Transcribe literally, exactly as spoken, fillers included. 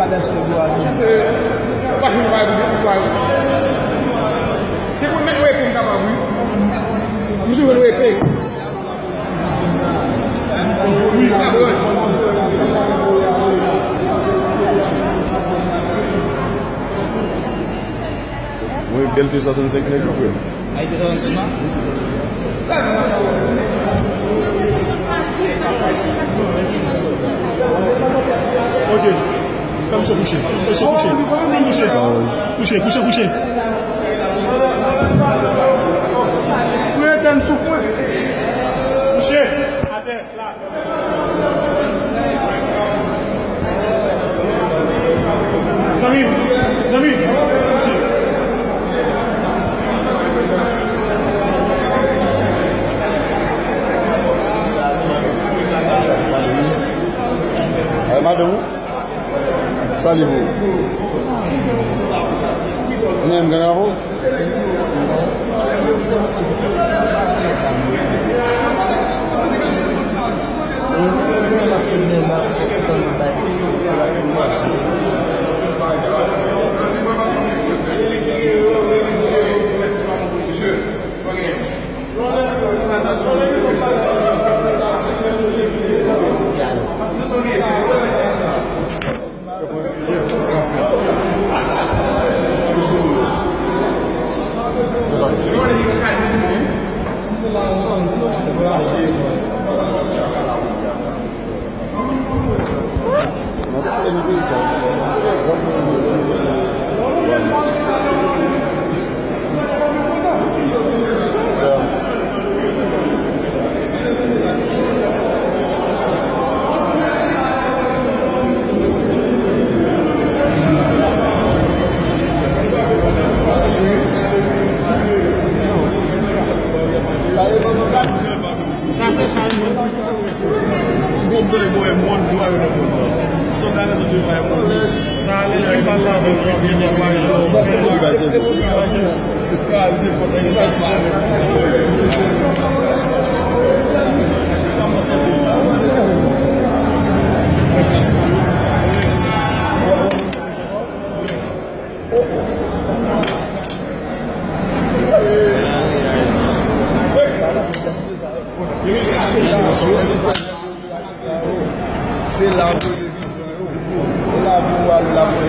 Se pa jwenn bagay pou, pou bagay. Se pou mèt repe m kapab, wi. M sou jwenn repe. Wi, kapab. Mwen bèl te swasannsenk nèg yo, frè. Ay, te swasannsenk an? Ok. Fè misye kouche. Fè misye kouche. Fè misye kouche. Kouche, kouche, kouche. Mwen etèn souf mwen. Kouche. Atè. Zanmi, zanmi, kouche. Ay, madanm ou? Sa li pou ou? Ou menm gang avè w? Sa se sa l ye. Bon, bon, bon, bon, bon, bon, bon. Sa ale, li pa la, bon, bon, bon, bon, bon. Se la pou yo vin pran yo. E la pou yo ale la pou